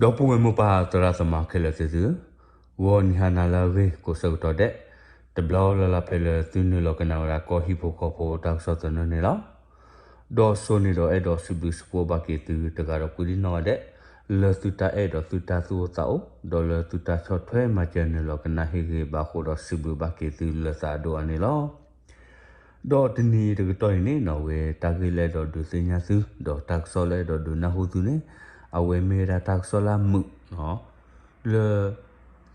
ဒီပုၢ်ဝဲၢ်မိၢ်ပၢ်သရၣ်သမါခဲလၢာ်သ့ၣ်သုဧၢ, ဂီၤနံၤဟါနၤလၢအဂ့ၤကိးဆၢကတီၢ်ဒဲး, တဘျီလၢ်လၢ်ဖဲလၢသုနုာ်လီၤကနၣ်ဝဲဒၣ်ကီၢ်ဟံၣ်ဖိဃီဖိတၢ်ကစီၣ်သနၢၣ်န့ၣ်လီၤ. ဒီးစိန့ၣ်ဒီးအဲၣ်ဒိးစံးဘျုးစံးဖှိၣ်ဘၣ်က့ၤသုတဂၤဒီးကိးဒံနီၢ်ဂၤဒဲး, လၢသုတၢ်အဲၣ်ဒီးသုတၢ်သူၣ်အိၣ်သးအိၣ်, ဒီးလၢသုတၢ်ဆီၣ်ထွဲမၤစၢၤနုာ်လီၤကနၣ်ဟ့ၣ်ဂ့ၤဘၣ်အဃိဒီးစံးဘျုးဘၣ်က့ၤသုလၢသးအဒိၣ်အါန့ၣ်လီၤ. ဒီးတနံၤတကတီၢ်အံၤန့ၣ်နီၣ် အဝဲတၢ်ဂ့ၢ်လၢအဲၣ်ဒိးဒုးသ့ၣ်ညါသု, ဒီးတၢ်ကစီၣ်လၢအဲၣ်ဒိးဒုးနၢ်ဟူသုန့ၣ်, အဝဲမ့ၢ်ဝဲဒၣ်တၢ်ကစီၣ်လၢအမုာ်, လၢ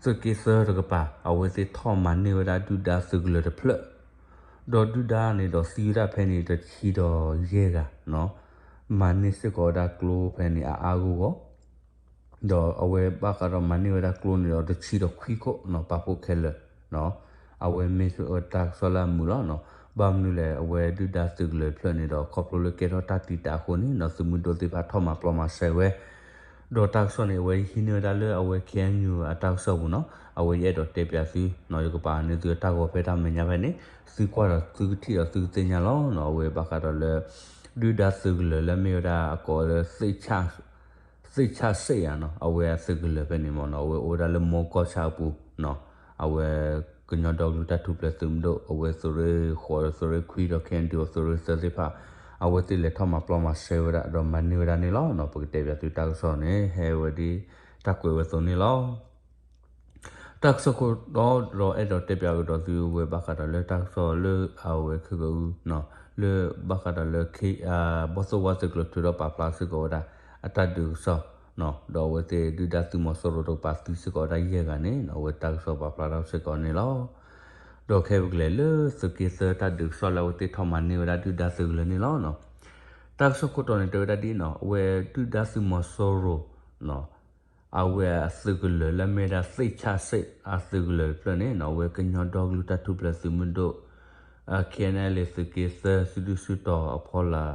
သုးက့သၢတကပၤ အဝဲသ့ၣ်ထီၣ်မၤန့ၢ်ဝဲဒၣ်ဒုၣ်ဒါသုးကလၢၤတဖျၢၣ်, ဒီးဒုၣ်ဒါန့ၣ်ဒီးသံဝဲဒၣ်ဖဲန့ၣ်တဆံဒီးယဲၢ်ဂၤ, မၤန့ၢ်စ့ၢ်ကီးဝဲဒၣ်ကျိဖဲန့ၣ်အါအါဂီၢ်ဂီၢ် ဒီးအဝဲဘၣ်ဃးဒီးမၤန့ၢ်ဝဲဒၣ်ကျိန့ၣ်ဒီးတဆံဒီးခွံခိၣ်နီၣ် ပာ်ဖှိၣ်ခဲလၢာ်, အဝဲမ့ၢ်တၢ်ကစီၣ်လၢအမုာ်လီၤ. ဘၣ်မနုၤလဲၣ် အဝဲဒုၣ်ဒါသုးကလၢၤတဖျၢၣ်န့ၣ်ဒီး ခီဖျိလၢကဲထီၣ်တၢ်တံာ်တာ်အဃိန့ၣ်နီၣ် သုးမုၢ်ဒိၣ်သ့ၣ်တဖၣ်ထီၣ်မၤပျီမၤစဲဝဲ, ဒီးတၢ်ကစီၣ်န့ၣ် အဝဲဟံးန့ၢ်ဝဲဒၣ်လၢအဝဲ KNU အတၢ်ကစီၣ်ပူၤနီၣ် အဝဲယအဲၣ်ဒိးတဲပၠးသုနီၣ် ယကပာ်န့ၢ်သုတၢ်ဂီၤဖဲတၢ်မဲာ်ညါဖဲန့ၣ်, သုကွၢ်ဒီးသုကထံၣ်ဒီးသုကသ့ၣ်ညါလီၤ. အဝဲဘၣ်ဃးဒီးလၢ ဒုၣ်ဒါသုးကလၢၤလၢမ့ၢ်ဝဲဒၣ်အကိးလၢ သ့ၣ်ဆၣ်စ့ၣ်ဧါနီၣ် အဝဲအသုးကလၢၤဖဲန့ၣ်မ့ၢ်နီၣ် အဝဲအိၣ်ဝဲဒၣ်လၢမိၢ်ကီၢ်ဆၣ်အပူၤနီၣ်, အဝဲကညီဒီကလုာ်တၢ်ထူၣ်ဖျဲးသုးမုၢ်ဒိၣ် အဝဲသုးရ့ၣ်ဃိးဒီးသုးရ့ၣ်ခွံဒီး KNDO သုးရ့ၣ်သၢသ့ၣ်တဖၣ် အဝဲသ့ၣ်လဲၤထီၣ်မၤပျီမၤစဲဝဲဒၣ်ဒီးမၤန့ၢ်ဝဲဒၣ်န့ၣ်လီၤ. ပကတဲပၠးသုတၢ်ကစီၣ်န့ၣ် ဟဲဝဲဒ်တၢ်ကွဲးဝဲအသိးန့ၣ်လီၤ. တၢ်ကစီၣ်ခိၣ်တီဒီးအဲၣ်ဒိးတဲပၠးကဒီးသုဝဲဘၣ်ဃးဒီးလၢတၢ်ကစီၣ်လၢအဝဲခဲကနွံ လၢဘၣ်ဃးဒီးလၢ ဘီၣ်သိၣ်ဝါသုးကျိၤထုးထီၣ်ပာ်ဖျါစ့ၢ်ကီးဝဲဒၣ် အတၢ်ဒုးကစီၣ် ဒီးအဝဲသ့ၣ်ဒုၣ်ဒါသုးမီၤစိရိၤတကပၤသံစ့ၢ်ကီးဝဲဒၣ်ယဲၢ်ဂၤန့ၣ် အဝဲတၢ်ကစီၣ်ပာ်ဖျါထီၣ်စ့ၢ်ကီးန့ၣ်လီၤ. ဒီးခဲပကလဲၤလၢသုးက့သၢတၢ်ဒုးကစီၣ်လၢအဝဲသ့ၣ်ထီၣ်မၤန့ၢ်ဝဲဒၣ်ဒုၣ်ဒါသုးကလၢၤန့ၣ်လီၤ. တၢ်ကစီၣ်ခိၣ်တီန့ၣ်တဲဝဲဒၣ်ဒ်နီၣ် အဝဲဒုၣ်ဒါသုးမီၤစိရိၤ အဝဲအသုးကလၢၤလၢမ့ၢ်ဒၣ်သ့ၣ်ဆၣ်စ့ၣ်အသုးကလၢၤတဖျၢၣ်န့ၣ်နီၣ် အဝဲကညီဒီကလုာ်တၢ်ထူၣ်ဖျဲးသုးမုၢ်ဒိၣ် KNLA သုးက့သၢစုဒုၣ်စုတီၤအဖီလာ်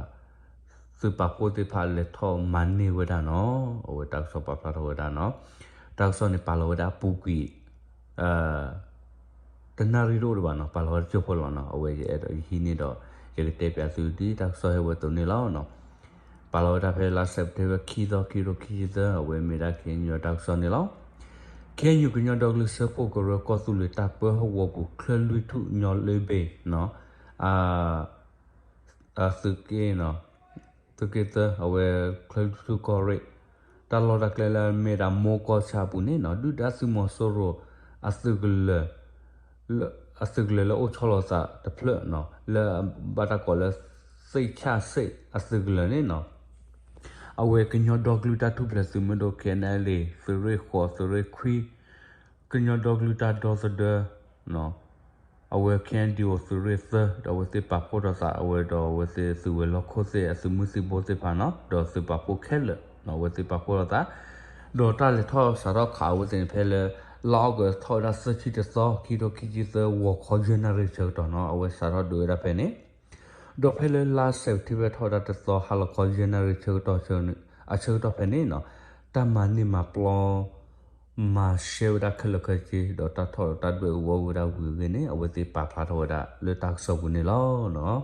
သုးပာ်ဖှိၣ်သ့ၣ်တဖၣ်လဲၤထီၣ်မၤန့ၢ်ဝဲဒၣ်နီၣ် အဝဲတၢ်ကစီၣ်ပာ်ဖျါထီၣ်ဝဲဒၣ်နီၣ်. တၢ်ကစီၣ်န့ၣ်ပာ်လီၤဝဲဒၣ်အပူၤကွံာ် တနၣ်ရံၣ်တအိၣ်ဒံးဘၣ်နီၣ် ပာ်လီၤဝဲဒၣ်ကၠိဖိလီၤနီၣ် အဝဲယအဲၣ်ဒိးယဟံးန့ၢ်ဒီး ယကတဲပၠးသုဒ်တၢ်ကစီၣ်ဟဲဝဲအသိးန့ၣ်လီၤ. ပာ်လီၤဝဲဒၣ်ဖဲလါစဲးပထ့ဘၢၣ်ခံသီ ခံကထိခံဆံသၢ အဝဲမ့ၢ်ဒၣ် KNU တၢ်ကစီၣ်န့ၣ်လီၤ. KNU ကညီဒီကလုာ်စၢဖှိၣ်ကရၢကီၢ်သူလ့ၤတၢ်ပၢဟီၣ်ကဝီၤပူၤ ချၢလွံၢ်ထူၣ်ညီလၢဘ့ၣ်နီၣ် သုးက့ သုးက့သၢ အဝဲချၢလွံၢ်ထူၣ်ကီၢ်ရ့ၣ် တၢ်လီၢ်တၢ်ကျဲလၢမ့ၢ်ဒၣ်မိၢ်ကီၢ်ဆၣ်အပူၤန့ၣ်နီၣ် ဒုၣ်ဒါသုးမီၤစိရိၤ အသုးကလၢၤ အသုးကလၢၤလၢအိၣ်ဆီလီၤသးတဖျၢၣ်နီၣ် လၢဘၣ်တၢ်ကိးလၢ သ့ၣ်ဆၣ်စ့ၣ်အသုးကလၢၤန့ၣ်နီၣ် အဝဲကညီဒီကလုာ်တၢ်ထူၣ်ဖျဲးသုးမုၢ်ဒိၣ် KNLA သုးရ့ၣ်ဃိး သုးရ့ၣ်ခွံ ကညီဒီကလုာ်တၢ်ဒီသဒၢ အဝဲ KNDO သုးရ့ၣ်သၢ ဒီးအဝဲသ့ၣ်ပာ်ဖှိၣ်ထီၣ်သး အဝဲဒီးအဝဲသ့ၣ်သုးဝဲၤလီၢ်ခိၣ်သ့ၣ်အသုးမုၢ်သံၣ်ဘိသ့ၣ်တဖၣ်နီၣ် ဒီးသုးပာ်ဖှိၣ်ခဲလၢာ် အဝဲသ့ၣ်ပာ်ဖှိၣ်ထီၣ်သး ဒီးတၢ်လဲၤထီၣ်စးထီၣ်ခးအဝဲသ့ၣ်န့ၣ် ဖဲလၢ လါအီကူးထီၣ်ဝဲဒၣ်သၢဆံတသီ ခံကထိခံဆံသၢ ဂီၤခီယဲၢ်နၣ်ရံၣ်ဆၢကတီၢ်နီၣ် အဝဲစးထီၣ်ဒုးဝဲဒၣ်ဖဲန့ၣ် ဒီးဖဲလၢလါစဲးပထ့ဘၢၣ်ထီၣ်ဝဲဒၣ်တသီ ဟါလီၤခီယဲၢ်နၣ်ရံၣ်ဆၢကတီၢ် အဆၢကတီၢ်ဖဲန့ၣ်နီၣ် တၢ်မၤန့ၢ်မၤပျီ မၤရှဲဝဲဒၣ်ခဲလၢာ်ခဲဆ့ ဒီးတၢ်ထီၣ်ဒီးတၢ်ဒွဲၣ်အူဝဲဒၣ်ဝံၤအဂ့ၢ်န့ၣ် အဝဲသ့ၣ်ပာ်ဖျါထီၣ်ဝဲဒၣ်လၢတၢ်ကစီၣ်ပူၤန့ၣ်လီၤ.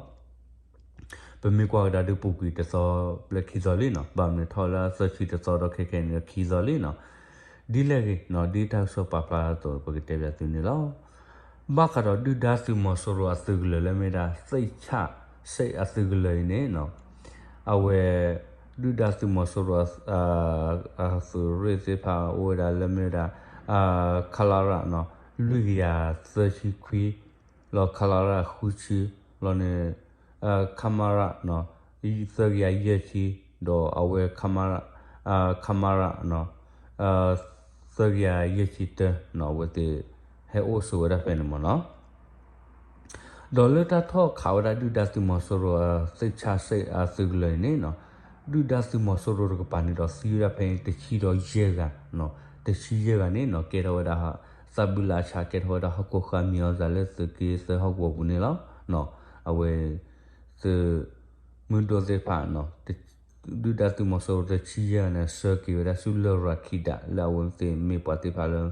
ပမ့ၢ်ကွၢ်ဝဲဒၣ်ဒုးပူၤကွံာ်တသီဘျဲၣ်ခံသီလံနီၣ် ဘၣ်မနုၤထီၣ်လၢသၢဆံတသီဒီးခဲခဲန့ၣ်ဒီးခံသီလံနီၣ် ဒ်လဲၣ်ဂ့ၤနီၣ် ဒ်တၢ်ကစီၣ်ပာ်ဖျါအသိး ပကတဲပၠးသုန့ၣ်လီၤ. ဘၣ်ဃးဒီးဒုၣ်ဒါသုးမီၤစိရိၤအသုးကလၢၤလၢမ့ၢ်ဒၣ် သ့ၣ်ဆၣ်စ့ၣ်အသုးကလၢၤအံၤန့ၣ်နီၣ် အဝဲ ဒုၣ်ဒါသုးမီၤစိရိၤ အသုးရ့ၣ်သ့ၣ်တဖၣ်အိၣ်ဝဲဒၣ်လၢမ့ၢ်ဝဲဒၣ် ခလရ လွံၢ်ကယၤသၢဆံခွံ လီၤ ခလရ ဃုဆံ လီၤန့ၣ် ခမရ သၢကယၤယဲၢ်ဆံ ဒီးအဝဲ ခမရ သၢကယၤယဲၢ်ဆံတၢ အဝဲသ့ၣ် ဟဲအိၣ်ဆိးဝဲဒၣ်ဖဲန့ၣ်မ့ၢ်နီၣ် ဒီးလၢတၢ်ထီၣ်ခးဝဲဒၣ်ဒုၣ်ဒါသုးမီၤစိရိၤ သ့ၣ်ဆၣ်စ့ၣ်အသုးကလၢၤအံၤန့ၣ်နီၣ် ဒုၣ်ဒါသုးမီၤစိရိၤတကပၤန့ၣ်ဒီး သံဝဲဒၣ်ဖဲတဆံဒီးယဲၢ်ဂၤ တဆံယဲၢ်ဂၤန့ၣ်နီၣ် ကဲထီၣ်ဝဲဒၣ် သးဘုလၢအဆး ကဲထီၣ်ဝဲဒၣ်ဟီၣ်ခိၣ်ဃါမံၤအီၤစးလၢသုးက့သၢဟီၣ်ကဝီၤပူၤန့ၣ်လီၤ. အဝဲ သုး မုၢ်ဒိၣ်သ့ၣ်တဖၣ် ဒုၣ်ဒါသုးမီၤစိရိၤတဆံယဲၢ်ဂၤန့ၣ် ဆှၢက့ၤဝဲဒၣ်ဆူလရာ်ခံဒး လၢအဝဲသ့ၣ်မ့ၢ်ပှၤသ့ၣ်တဖၣ်လၢ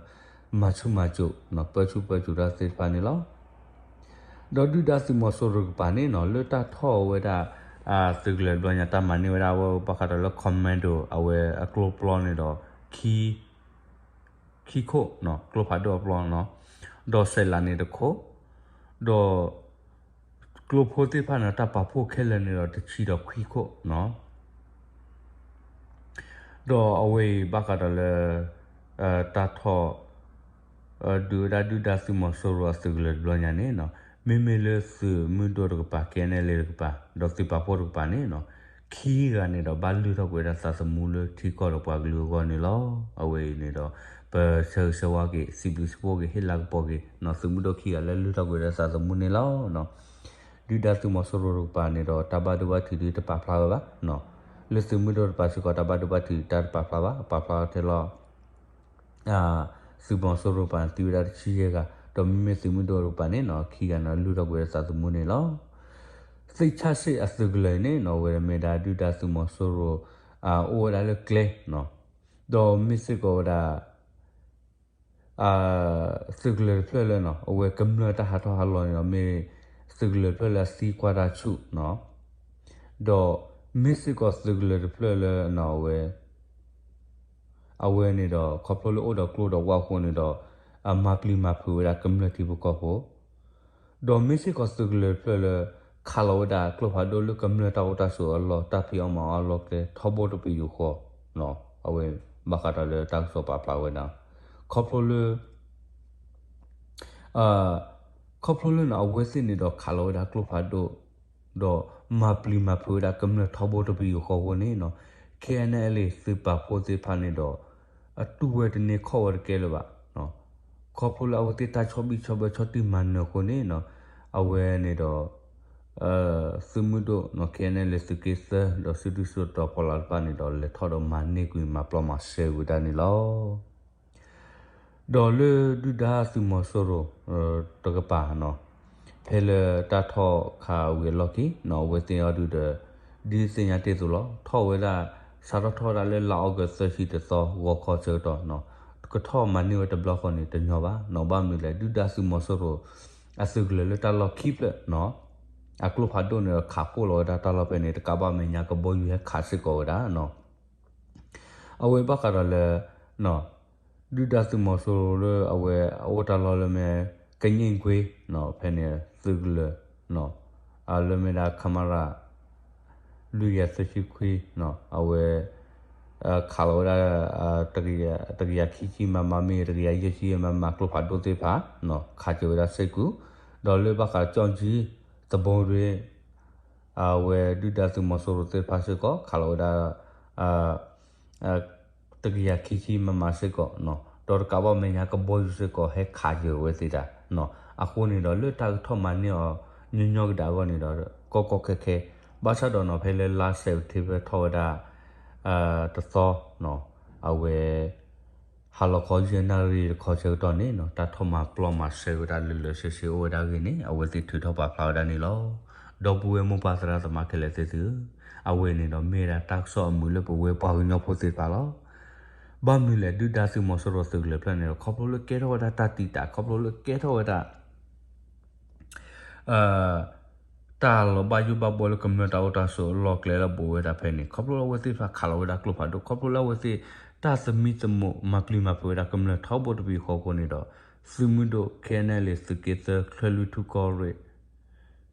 မၤဆူၣ်မၤစိး ပၢဆူၣ်ပၢစိးတၢ်သ့ၣ်တဖၣ်န့ၣ်လီၤ. ဒီးဒုၣ်ဒါသုးမီၤစိရိၤတကပၤန့ၣ်နီၣ် လၢတၢ်ထီၣ်ဝဲဒၣ် သုးကလၢၤဘျီညါ တၢ်မၤန့ၢ်ဝဲဒၣ်အဝဲဘၣ်ဃးဒီးလၢ commando အဝဲအကျိပျီန့ၣ်ဒီး ခံ ခံခိၣ်နီၤ ကျိဖးဒိၣ်အပျီနီၤ, ဒီးစဲးလးန့ၣ်တခိၣ်, ဒီး ကျိဖိသ့ၣ်တဖၣ်န့ၣ် တၢ်ပာ်ဖှိၣ်ခဲလၢာ်န့ၣ်ဒီးတဆံဒီးခွံခိၣ်နီၤ. ဒီးအဝဲအံၤဘၣ်ဃးဒီးလၢ တၢ်ထီၣ် ဒုးဝဲဒၣ်ဒုၣ်ဒါသုးမီၤစိရိၤအသုးကလၢၤတဘျီညါန့ၣ်နီၤ, မ့မ့ၢ်လၢသုးမုၢ်ဒိၣ်တကပၤ ခဲအံၤန့ၣ်လၢတကပၤ ဒီးသုးပာ်ဖှိၣ်တကပၤန့ၣ်နီၤ, ခံဂၤန့ၣ်ဒီး ဘၣ်လုၢ်ထီၣ်ကွံာ်ဝဲဒၣ်သးသမူလၢထံကီၢ်ဒီးပှၤကလုာ်အဂီၢ်န့ၣ်လီၤ. အဝဲအံၤန့ၣ်ဒီး ပဆၢဂ့ၤဆၢဝါက့ၤ စံးဘျုးစံးဖှိၣ်က့ၤ ဟ့ၣ်လၤကပီၤက့ၤနီၤ သုးမုၢ်ဒိၣ်ခံဂၤလၢလုၢ်ထီၣ်ကွံာ်ဝဲဒၣ်သးသမူန့ၣ်လီၤ. ဒုၣ်ဒါသုးမီၤစိရိၤတကပၤန့ၣ်ဒီး တၢ်ဘၣ်ဒိဘၣ်ထံးဒုးတပာ်ဖျါဝဲဘၣ်. လၢသုးမုၢ်ဒိၣ်တကပၤစ့ၢ်ကီး တၢ်ဘၣ်ဒိဘၣ်ထံးတၢ်တပာ်ဖျါဘၣ်, ပာ်ဖျါထဲလီၤ သုးမီၤစိရိၤတကပၤန့ၣ် သံဝဲဒၣ်တဆံယဲၢ်ဂၤ, ဒီးမ့မ့ၢ်သုးမုၢ်ဒိၣ်တကပၤန့ၣ်နီၤ ခံဂၤန့ၣ် လုၢ်ထီၣ်ကွံာ်ဝဲဒၣ်သးသမူန့ၣ်လီၤ. သ့ၣ်ဆၣ်စ့ၣ်အသုးကလၢၤအံၤန့ၣ်နီၤ အဝဲမ့ၢ်ဒၣ်ဒုၣ်ဒါသုးမီၤစိရိၤ အိၣ်ဝဲဒၣ်လၢကျဲနီၤ, ဒီးမ့ၢ်စ့ၢ်ကီးဝဲဒၣ် သုးကလၢၤတဖျၢၣ်လၢနီၤ အဝဲကမျၢၢ်တၢ်ဟးထီၣ်ဟးလီၤန့ၣ်ဒီး မ့ၢ်သုးကလၢၤတဖျၢၣ်လၢအသံကွၢ်တၢ်ဆူၣ်နီၤ, ဒီးမ့ၢ်စ့ၢ်ကီးသုးကလၢၤတဖျၢၣ်လၢနီၤ အဝဲ အဝဲန့ၣ်ဒီး ခီဖျိလၢအိၣ်ဒီးကျိဒီးဝၣ်အဃိန့ၣ်ဒီး အမၤပျံၤမၤဖုးဝဲဒၣ်ကမျၢၢ်ထံဖိကီၢ်ဖိ, ဒီးမ့ၢ်စ့ၢ်ကီးသုးကလၢၤတဖျၢၣ်လၢ ခးလီၤဝဲဒၣ်ကျိဖးဒိၣ်လၢကမျၢၢ်တၢ်အိၣ်တၢ်ဆိးအလီၢ် တၢ်ဖံးအီၣ်မၤအီၣ်အလီၢ်ကျဲ ထီဘိတပယူာ်ဃီ, အဝဲဘၣ်ဃးဒီးလၢတၢ်ကစီၣ်ပာ်ဖျါဝဲဒၣ် ခီဖျိလၢ ခီဖျိလၢနီၤ အဝဲသ့ၣ်န့ၣ်ဒီးခးလီၤဝဲဒၣ်ကျိဖးဒိၣ် ဒီးမၤပျံၤမၤဖုးဝဲဒၣ်ကမျၢၢ်ထီဘိတပယူာ်ဃီအဃိန့ၣ်နီၤ ခဲအံၤန့ၣ်လံ သုးပာ်ဖှိၣ်သ့ၣ်တဖၣ်န့ၣ်ဒီး အတူၢ်ဝဲတန့ၢ်ခီၣ်ဝဲတကဲလၢၤဘၣ်. ခီဖျိလၢအဝဲသ့ၣ်တၢ်ဆီၣ်ဘံၣ်ဆီၣ်ဘၢဆီၣ်တံၢ်မၤနၢၤအဃိန့ၣ်နီၤ အဝဲန့ၣ်ဒီး သုးမုၢ်ဒိၣ်နီၤ ခဲအံၤန့ၣ်လံ သုးက့သၢ ဒီးစုဒုၣ်စုတီၤဖီလာ်တဖၣ်န့ၣ်ဒီး လဲၤထီၣ်ဒီးမၤန့ၢ်ကွံာ်မၤပျီမၤစဲဝဲဒၣ်န့ၣ်လီၤ. ဒီးလၢဒုၣ်ဒါသုးမီၤစိရိၤ တကပၤနီၤ ဖဲလၢတၢ်ထီၣ်ခးဝံၤအလီၢ်ခံနီၤ အဝဲသ့ၣ်အီၤဒုးဒီး ဒ်သ့ၣ်ညါတ့ၢ်အသိးလီၤ ထီၣ်ဝဲဒၣ် စးထီၣ်ထီၣ်ဝဲဒၣ်လၢလါအီကူးသၢဆံတသီ ဂီၤခီဆၢကတီၢ်နီၤ ကထီၣ်မၤန့ၢ်ဝဲတဘျီဃီန့ၣ် တညီဘၣ်နီၤ ဘၣ်မနုၤလဲၣ် ဒုၣ်ဒါသုးမီၤစိရိၤ အသုးကလၢၤလၢတၢ်လီၢ်ခံဖျၢၣ်နီၤ အကျိဖးဒိၣ်န့ၣ်ဒီးခးဃိၣ်လီၤဝဲဒၣ်တၢ်လီၢ်ဖဲန့ၣ် တကးဘၣ်မဲာ်ညါကဘီယူၤဟဲခးစ့ၢ်ကီးဝဲဒၣ်နီၤ အဝဲဘၣ်ဃးဒီးလၢ ဒုၣ်ဒါသုးမီၤစိရိၤလၢအဝဲအအိၣ်တၢ်လီၢ်လၢမ့ၢ် ကည့ၣ်ကွ့နီၤ ဖဲန့ၣ်သုးကလၢၤ လၢမ့ၢ်ဒၣ် ခမရ လွံၢ်ကယၤသၢဆံခွံနီၤ အဝဲ ခးလီၤဝဲဒၣ် တကယၤခံဆံမမ မ့ၢ်တကယၤယဲၢ်ဆံမမ ကျိဖးဒိၣ်သ့ၣ်တဖၣ် ခးစၢၤဝဲဒၣ်စ့ၢ်ကီး ဒီးလၢဘၣ်ဃးကၠီၣ်ကၠံ သဘိရ့ အဝဲဒုၣ်ဒါသုးမီၤစိရိၤသ့ၣ်တဖၣ်စ့ၢ်ကီး ခးလီၤဝဲဒၣ် တကယၤခံဆံမမစ့ၢ်ကီးနီၤ ဒီးတကးဘၣ်မဲာ်ညါကဘီယူၤစ့ၢ်ကီး ဟဲခးယၢၤဝဲသ့ၣ်တၢ်နီၤ အဃိန့ၣ်ဒီး လၢတၢ်ကထီၣ်မၤန့ၢ်အီၤ ညီညီကဒၣ်အဂီၢ်န့ၣ်ဒီး ကီကီခဲခဲ ဘၣ်ဆၣ်ဒီးနီၤ ဖဲလၢလါစဲးပထ့ဘၢၣ်ထီၣ်ဝဲဒၣ် တသီနီၤ အဝဲ ဟါလီၤခီယဲၢ်နၣ်ရံၣ်တခီဆၢကတီၢ်န့ၣ်နီၤ တၢ်ထီၣ်မၤပျီမၤစဲဝဲဒၣ်လၢလၢဆ့ဆ့အိၣ်ဝဲဒၣ်အဂ့ၢ်န့ၣ် အဝဲသ့ၣ်ထုးထီၣ်ပာ်ဖျါဝဲဒၣ်န့ၣ်လီၤ. ဒီပုၢ်ဝဲၢ်မိၢ်ပၢ်သရၣ်သမါခဲလၢာ်သ့ၣ်သုဧၢ, အဝဲန့ၣ်ဒီးမ့ၢ်ဝဲဒၣ်တၢ်ကစီၣ်အမုာ်လၢပဝဲပှၤကညီဖိသ့ၣ်တဖၣ်လီၤ. ဘၣ်မနုၤလဲၣ် ဒုၣ်ဒါသုးမီၤစိရိၤသုးကလၢၤဖျၢၣ်န့ၣ်ဒီး ခီဖျိလၢကဲထီၣ်ဝဲဒၣ်တၢ်တံာ်တာ် ခီဖျိလၢကဲထီၣ်ဝဲဒၣ် တၢ်လီၤဘၣ်ယိၣ်ဘၣ်ဘှီလၢကမျၢၢ်တၢ်အိၣ်တၢ်ဆိးအလီၢ်ကျဲလၢအဘူးဝဲဒၣ်ဖဲန့ၣ် ခီဖျိလၢအဝဲသ့ၣ်တဖၣ်ခးလီၤဝဲဒၣ်ကျိဖးဒိၣ် ခီဖျိလၢအဝဲသ့ၣ်တၢ်သမံသမိးမၤပျံၤမၤဖုးဝဲဒၣ်ကမျၢၢ်ထီဘိတပယူာ်ဃီအဃိန့ၣ်ဒီး သုးမုၢ်ဒိၣ် ခဲအံၤန့ၣ်လံ သုးက့သၢ ချၢၣ်လွံၢ်ထူၣ်ကီၢ်ရ့ၣ်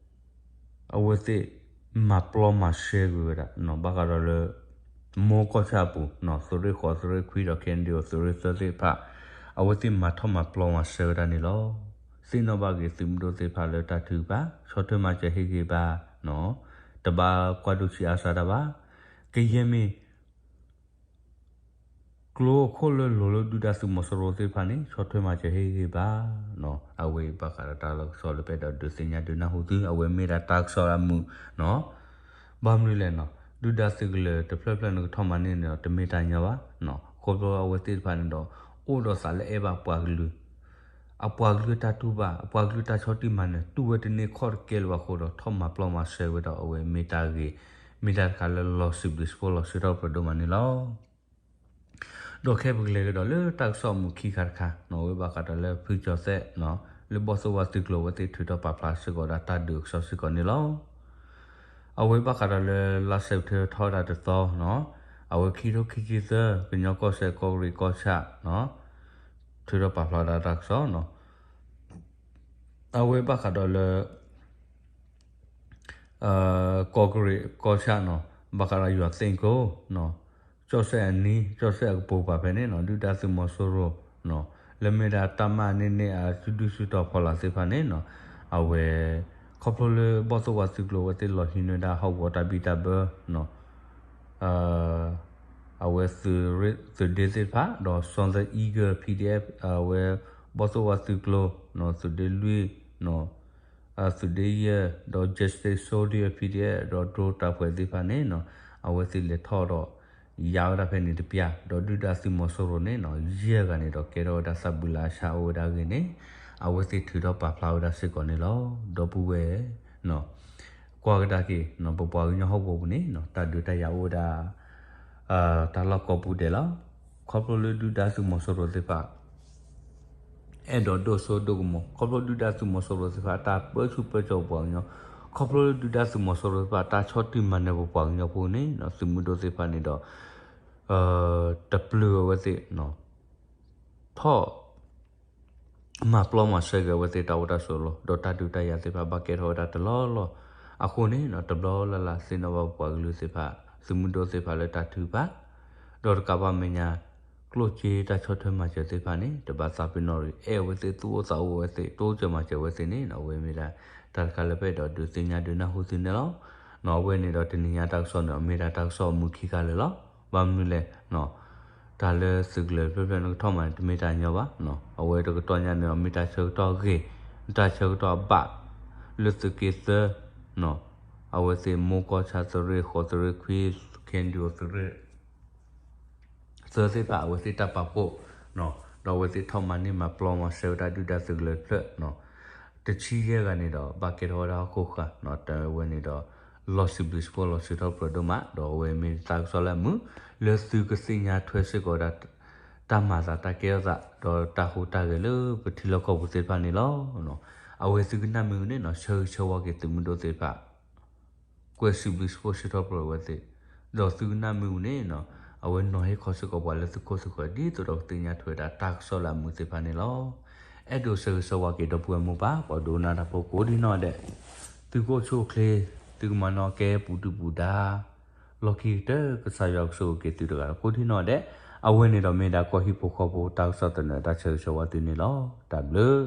အဝဲသ့ၣ်မၤပျီမၤစဲကွံာ်ဝဲဒၣ် ဘၣ်ဃးဒီးလၢ မိၢ်ကီၢ်ဆၣ်အပူၤ သုးရ့ၣ်ဃိး သုးရ့ၣ်ခွံဒီး ခဲအံၤန့ၣ်ဒီး သုးရ့ၣ်သၢသ့ၣ်တဖၣ် အဝဲသ့ၣ်မၤထီၣ်မၤပျီမၤစဲဝဲဒၣ်န့ၣ်လီၤ. သ့ၣ်နီၣ်ဘၣ်က့ၤသုးမုၢ်ဒိၣ်သ့ၣ်တဖၣ်လၢတၢ်ထုကဖၣ် ဆီၣ်ထွဲမၤစၢၤဟ့ၣ်ဂံၢ်ဘါ တဘၣ်ကွၢ်ဒိၣ်ဆံးအါစှၤတၢ်ဘၣ်. ကယဲၢ်မ့ၢ် ကျိအခိၣ်လၢလိၤလၢဒုၣ်ဒါသုးမီၤစိရိၤသ့ၣ်တဖၣ်န့ၣ် ဆီၣ်ထွဲမၤစၢၤဟ့ၣ်ဂံၢ်ဘါ အဝဲဘၣ်ဃးဒီးတၢ်လီၢ်ကစီၣ်လၢပအဲၣ်ဒိးဒုးသ့ၣ်ညါဒုးနၢ်ဟူသု အဝဲမ့ၢ်ဒၣ်တၢ်ကစီၣ်အမုာ်နီၤ. ဘၣ်မနုၤလဲၣ်နီၤ ဒုၣ်ဒါသုးကလၢၤတဖျၢၣ်ဖျၢၣ်န့ၣ်ကထီၣ်မၤန့ၢ်န့ၣ်ဒီး တမ့ၢ်တၢ်ညီဘၣ်နီၤ. ခီဖျိအဝဲသ့ၣ်တဖၣ်န့ၣ်ဒီး အိၣ်ဒီးသးလၢအဲၣ်ဘၣ်ပှၤကလုာ် အပှၤကလုာ်တၢ်တူၢ်ဘၣ် အပှၤကလုာ်တၢ်ဆီၣ်တံၢ်မၤနၢၤ တူၢ်ဝဲတန့ၢ်ခီၣ်တကဲလၢၤဘၣ်အဃိဒီး ထီၣ်မၤပျီမၤစဲဝဲဒီး အဝဲမ့ၢ်တၢ်ဂ့ၤ မ့ၢ်တၢ်တခါလၢလီၤစံးဘျုးစံးဖှိၣ်လီၤဆၢထၢၣ်ပှဲၤဒိၣ်မးန့ၣ်လီၤ. ဒီးခဲပကလဲၤကဒီးလၢတၢ်ကစီၣ်အမုာ်ခံခါတခါနီၤ အဝဲဘၣ်ဃးဒီးလၢဖုကၠီၤသဲးနီၤ လၢဘီၣ်သိၣ်ဝါသုးကျိၤအဝဲသ့ၣ်ထုးထီၣ်ပာ်ဖျါစ့ၢ်ကီးဒၣ်တၢ်ဒုးအကစီၣ်စ့ၢ်ကီးန့ၣ်လီၤ. အဝဲဘၣ်ဃးဒီးလၢလါစဲးပထ့ဘၢၣ်ထီၣ်ဝဲဒၣ်တသီနီၤ အဝဲခံထိခံဆံသၢ ကညီကီၢ်စဲၣ်ကီၢ်ကရံးကီၢ်ဆၣ်နီၤ ထုးထီၣ်ပာ်ဖျါဒၣ်တၢ်ကစီၣ်နီၤ အဝဲဘၣ်ဃးဒီးလၢ ကီၢ်ကရံးကီၢ်ဆၣ်နီၤ ဘၣ်ဃးဒီးယွၤသ့ၣ်ကိနီၤ ကၠီၣ်စဲၣ်အနံၤ ကၠီၣ်စဲၣ်အကပိာ်ပာ်ဖဲန့ၣ်နီၤ ဒုၣ်ဒါသုးမီၤစိရိၤနီၤ လၢမ့ၢ်ဒၣ်တၢ်မၤန့ၢ်န့ၢ်အစုဒုၣ်စုတီၤဖီလာ်သ့ၣ်တဖၣ်န့ၣ်နီၤ အဝဲ ခီဖျိလၢဘီၣ်သိၣ်ဝါသုးကျိၤအဝဲသ့ၣ်လီၤဟံးန့ၢ်ဝဲဒၣ်ဟီၣ်ကဝီၤတၢ်ဘံၣ်တၢ်ဘၢနီၤ အဝဲသုးရ့ၣ်သုးဒ့သ့ၣ်တဖၣ် ဒီး Southern Eagle P D F အဝဲဘီၣ်သိၣ်ဝါသုးကျိၤနီၤ သုးဒ့လွံၢ်နီၤ သုးဒ့ယဲၢ် ဒီး Justice Soldier P D F ဒီး drone တၢ်ဖှဲးသ့ၣ်တဖၣ်န့ၣ်နီၤ အဝဲသ့ၣ်လဲၤထီၣ်ဒီး ယါဝဲဒၣ်ဖဲန့ၣ်တပျၢ် ဒီးဒုၣ်ဒါသုးမီၤစိရိၤန့ၣ်နီၤ ယဲၢ်ဂၤန့ၣ်ဒီးကဲထီၣ်ဝဲဒၣ်သးဘုလါအဆါအိၣ်ဝဲဒၣ်အဂ့ၢ်န့ၣ် အဝဲသ့ၣ်ထုးထီၣ်ပာ်ဖျါဝဲဒၣ်စ့ၢ်ကီးန့ၣ်လီၤ. ဒီပုၢ်ဝဲၢ် ကွၢ်ကဒါက့ၤနီၤ ပပှၤကညီဟီၣ်ကဝီၤပူၤန့ၣ်နီၤ တၢ်ဒုးတၢ်ယၤအိၣ်ဝဲဒၣ် တၢ်လီၢ်ကိးပူၤဒဲးလီၤ. ခီဖျိလၢဒုၣ်ဒါသုးမီၤစိရိၤသ့ၣ်တဖၣ် အဲၣ်ဒိးဒိၣ်စိဒိၣ်ကမီၤ ခီဖျိဒုၣ်ဒါသုးမီၤစိရိၤသ့ၣ်တဖၣ် တၢ်ပၢဆူၣ်ပၢစိးပှၤကညီ ခီဖျိလၢဒုၣ်ဒါသုးမီၤစိရိၤသ့ၣ်တဖၣ် တၢ်ဆီၣ်တံၢ်မၤနၢၤပပှၤကညီဖိန့ၣ်နီၤ သုးမုၢ်ဒိၣ်သ့ၣ်တဖၣ်န့ၣ်ဒီး တပျုာ်အဝဲသ့ၣ် ထီၣ် မၤပျီမၤစဲက့ၤအဝဲသ့ၣ်တၢ်အိၣ်တၢ်ဆိးလီၤ ဒီးတၢ်ဒုးတၢ်ယၤသ့ၣ်တဖၣ်ဘၣ်ကဲထီၣ်ဝဲဒၣ်တလီၢ်လီၢ် အဃိန့ၣ်နီၤ တဘျီလၢ်လၢ်သ့ၣ်နီၣ်ဘၣ်ပပှၤကလုာ်သ့ၣ်တဖၣ် သုးမုၢ်ဒိၣ်သ့ၣ်တဖၣ်လၢတၢ်ထုကဖၣ် ဒီးတကးဘၣ်မဲာ်ညါ ကျိၣ်စ့တၢ်ဆီၣ်ထွဲမၤစၢၤသ့ၣ်တဖၣ်န့ၣ် တဘၣ်သးပ့ၤနီၣ်ရံၣ် အဲၣ်အဝဲသ့ၣ်သူၣ်အိၣ်သးအိၣ်အဝဲသ့ၣ် တိစၢၤမၤစၢၤအဝဲသ့ၣ်န့ၣ်နီၤ အဝဲမ့ၢ်ဒၣ် တၢ်တခါလၢပအဲၣ်ဒိးဒုးသ့ၣ်ညါဒုးနၢ်ဟူသုန့ၣ်လီၤ. နီၤ အဝဲန့ၣ်ဒီးတနံၤညါတၢ်ကစီၣ်န့ၣ် မ့ၢ်ဒၣ်တၢ်ကစီၣ်အမုာ်ခံခါလၢာ်လီၤ. ဘၣ်မနုၤလဲၣ် တၢ်လၢသုးကလၢၤဖျၢၣ်ဖျၢၣ်န့ၣ်ကထီၣ်မၤန့ၣ် တမ့ၢ်တၢ်ညီဘၣ်. အဝဲတကတီၢ်ညါန့ၣ် မ့ၢ်တၢ်ဆၢကတီၢ်အဂ့ၤ တၢ်ဆၢကတီၢ်အဘၣ် လၢသုးက့သၢ အဝဲသ့ၣ်မိၢ်ကီၢ်ဆၣ်သုးရ့ၣ် ဃိးသုးရ့ၣ်ခွံ ခ့ၣ်ဒူၣ်သုးရ့ၣ် သၢသ့ၣ်တဖၣ် အဝဲသ့ၣ်တၢ်ပာ်ဖှိၣ် ဒီးအဝဲသ့ၣ်ထီၣ်မၤန့ၢ်မၤပျီမၤစဲဝဲဒၣ်ဒုၣ်ဒါသုးကလၢၤတဖျၢၣ် တဆံယဲၢ်ဂၤန့ၣ်ဒီး ဘၣ်ကဲထီၣ်ဝဲဒၣ်ဟီၣ်ခိၣ်ဃၢ် တဝဲန့ၣ်ဒီး လီၤစံးဘျုးစံးဖှိၣ်လီၤစံးထီၣ်ပတြၢၤဒိၣ်မး ဒီးအဝဲမ့ၢ်တၢ်ကစီၣ်လၢအမုာ် လၢသုကသ့ၣ်ညါထွဲစ့ၢ်ကီးဝဲဒၣ် တၢ်မၤသးတၢ်ကဲထီၣ်သး ဒီးတၢ်ဟူးတၢ်ဂဲၤလၢပထံလီၢ်ကီၢ်ပူၤသ့ၣ်တဖၣ်န့ၣ်လီၤ. အဝဲသုကနၣ်မ့ၢ်ဝံၤန့ၣ်နီၤ ဆၢဂ့ၤဆၢဝါက့ၤသုးမုၢ်ဒိၣ်သ့ၣ်တဖၣ် ကွဲးစံးဘျုးစံးဖှိၣ်စံးထီၣ်ပတြၢၤအဝဲသ့ၣ်, ဒီးသုကနၣ်မ့ၢ်ဝံၤန့ၣ်နီၤ, အဝဲနီၤဟ့ၣ်ခီစ့ၢ်ကီးပှၤလၢသုခိၣ်သုဃၢၤ ဒ်သိးဒီးကသ့ၣ်ညါထွဲဝဲဒၣ်တၢ်ကစီၣ်လၢအမုာ်သ့ၣ်တဖၣ်န့ၣ်လီၤ. အဲၣ်ဒိးဆၢဂ့ၤဆၢဝါက့ၤဒီပုၢ်ဝဲၢ်မိၢ်ပၢ် ပှၤဒိကနၣ်တၢ်ဖိကိးဒံနီၢ်ဒဲး, သုကအိၣ်ဆူၣ်အိၣ်ချ့, သုကမၤနၢၤကဲပူၤဒုၣ်ပူၤဒါ, လီၢ်ခံကတၢၢ် ကစၢ်ယွၤကဆိၣ်ဂ့ၤက့ၤသုတဂၤကိးဒံနီၢ်ဒဲး, အဝဲန့ၣ်ဒီးမ့ၢ်ဒၣ်ကီၢ်ဟံၣ်ဖိဃီဖိတၢ်ကစီၣ်သနၢၣ်တၢ်ဆၢဂ့ၤဆၢဝါသုန့ၣ်လီၤ. တၢ်ဘျုး